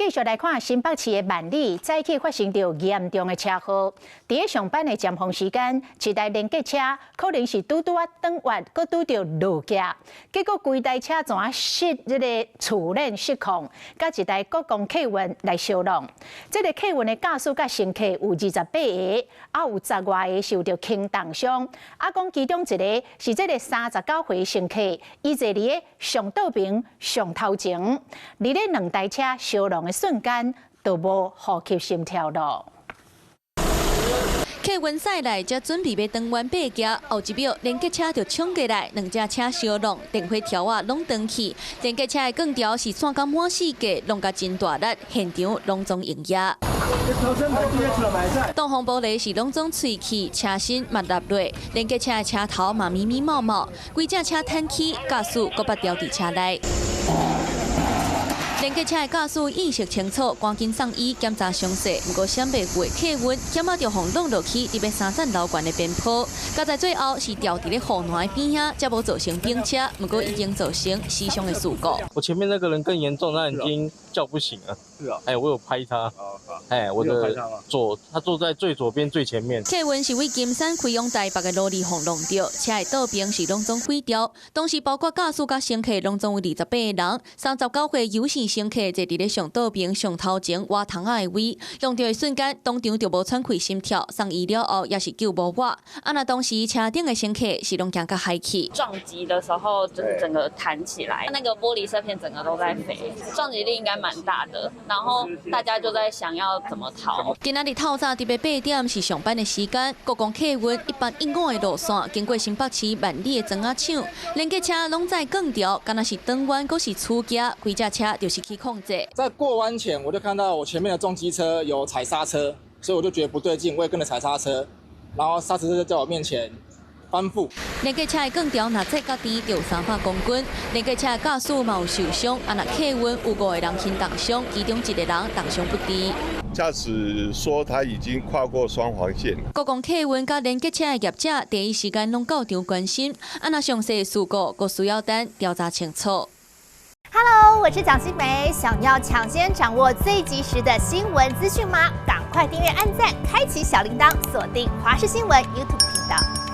繼續來看新北市的萬里，早起發生著嚴重的車禍。佇咧上班的尖峰時間，一台連結車可能是拄拄仔轉彎，閣拄著路屐，結果規台車怎失這个厝鏈失控，佮一台國光客運來相挵。這个客運的駕駛佮乘客有28個，啊有10外個受著輕重傷。啊，講其中一个是這个39歲乘客，伊坐佇咧上倒爿上頭前，佇咧兩台車相挵的瞬間，就無呼吸心跳咯。客運駛來，才準備欲轉彎爬屐，後一秒連結車就衝過來，兩隻車相挵，電火柱仔攏斷去。連結車的鋼條是線甲滿四界，弄甲真大力，現場攏總營業。擋風玻璃是攏總碎去，車身嘛落落，連結車的車頭嘛咪咪冒冒，規隻車彈起，駕駛閣捌掉佇車內。連結車的駕駛意識清楚，趕緊送醫檢查傷勢。毋過閃袂過客運，險仔就予挵落去，佇欲三層樓懸的邊坡。加在最後是掉佇咧護欄的邊仔，才無造成反車，毋過已經造成死傷的事故。我前面那個人更嚴重，他已經叫不醒了。是啊。哎，我有拍他。哎，我的左，他坐在最左邊最前面。客運是為金山開往台北的路里予挵著，車的倒爿是攏總毀掉。當時包括駕駛佮乘客攏總有28個人，39歲游姓乘客坐佇咧上倒爿上頭前倚窗仔的位，挵著的瞬間當場就無喘氣心跳，送醫了後也是救無活。啊，若當時車頂的乘客是攏驚甲害去。撞擊的時候就是整個彈起來，那個玻璃碎片整個都在飛，撞擊力應該蠻大的。然後大家就在想要怎麼逃。今仔日透早佇欲8點是上班的時間，國光客運1815的路線經過新北市萬里的磚仔廠，連結車攏在鋼條，敢若是轉彎，閣是出屐，規隻車就失去控制。在過彎前，我就看到我前面的重機車有踩剎車，所以我就覺得不對勁，我也跟着踩剎車，然後剎車車就在我面前翻覆。連結車的鋼條若載較甜，就有300公斤。連結車的駕駛嘛有受傷，啊，若客運有五個人輕重傷，其中一個人重傷不治。駕駛說他已經跨過雙黃線。國光客運佮連結車的業者第一時間攏到場關心，啊，若詳細事故，閣需要等調查清楚。 Hello，我是蔣新梅，想要搶先掌握最及時的新聞資訊嗎？趕快訂閱、按讚、開啟小鈴鐺，鎖定華視新聞 YouTube 頻道。